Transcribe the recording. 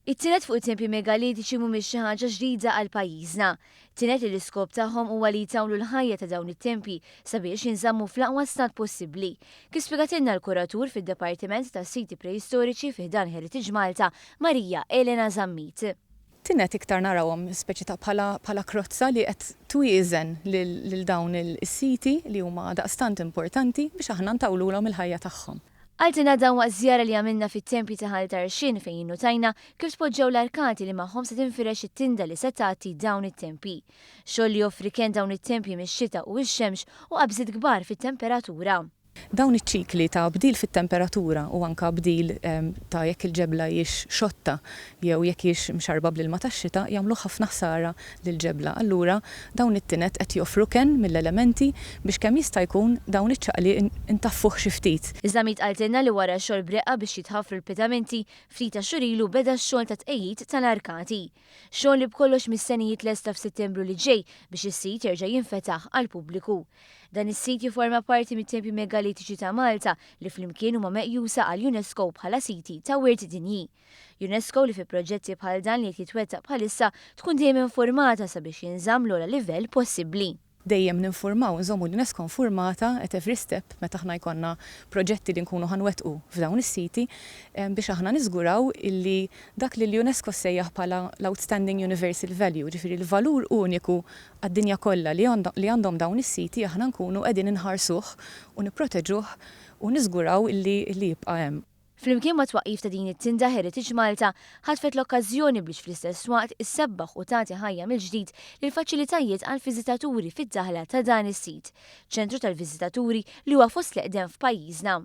It-tined fuq it-tempji megalitiċi mhumiex xi ħaġa ġdida għal pajjiżna. Tined li l-iskop tagħhom huwa li jtawlu l-ħajja ta' dawn it-tempji sabiex jinżammu fl-aqwa stat possibbli. Kif spjegatilna l-kuratur fid-Dipartiment tas-Siti Preistoriċi fi ħdan Heritage Malta, Maria Elena Zammit. Tined iktar narawhom speċi ta' bħala bħala krozza li qed twieżen lil dawn is-siti li huma daqstant importanti biex aħna ntawlulhom il-ħajja tagħhom. Qaltilna dan waqt żjara li għamilna fit-tempji ta' Ħal Tarxien fejn innutajna kif tpoġġew l-arkati li magħhom se tinfirex it-tinda li se tgħatti dawn it-tempji. Xogħol li joffri kenn dawn it-tempji mix-xita u x-xemx u qabżiet kbar fit-temperatura. Dawn iċ-ċikli ta' bdil fit-temperatura u anke bdil ta' jekk il-ġebla hijiex xotta jew jekk hijiex mxarrba bl-ilma tax-xita jagħmlu ħafna ħsara lill-ġebla. Allura dawn it-tined qed joffru kenn mill-elementi biex kemm jista' jkun dawn iċ-ċaqliq intaffuh xi ftit. Zammit qaltilna li wara xogħol b'reqqa biex jitħaffru l-pedamenti, ftit tax-xhur ilu beda x-xogħol ta' tqegħid tal-arkati. Xogħol li b'kollox mistenni jitlesta f'Settembru li ġej biex is-sit jerġa' jinfetaħ għall-pubbliku. Dan is-sit jiforma parti mit-tempji megalitiċi ta' Malta li flimkien huma meqjusa għall-UNESCO bħala siti ta' wirt dinji. UNESCO li fi proġetti bħal dan li qed jitwettaq bħalissa tkun dejjem informata sabiex jinżamm l-ogħla livell possibbli. Dejjem ninfurmaw, nżommu l-UNESCO infurmata at every step meta aħna jkollna proġetti li nkunu ħa nwettqu f'dawn is-siti biex aħna niżguraw illi dak li l-UNESCO ssejjaħ bħala l-outstanding universal value, jiġifieri l-valur uniku għad-dinja kollha li għandhom dawn is-siti aħna nkunu qegħdin inħarsuh u nipproteġuh u niżguraw illi jibqa' hemm. Flimkien mat-twaqqif ta' din it-tinda Heritage Malta ħatfet l-okkażjoni biex fl-istess waqt issebbaħ u tagħti ħajja mill-ġdid lill-faċilitajiet għall-viżitaturi fid-daħla ta' dan is-sit, ċentru tal-viżitaturi li huwa fost l-eqdem f'pajjiżna.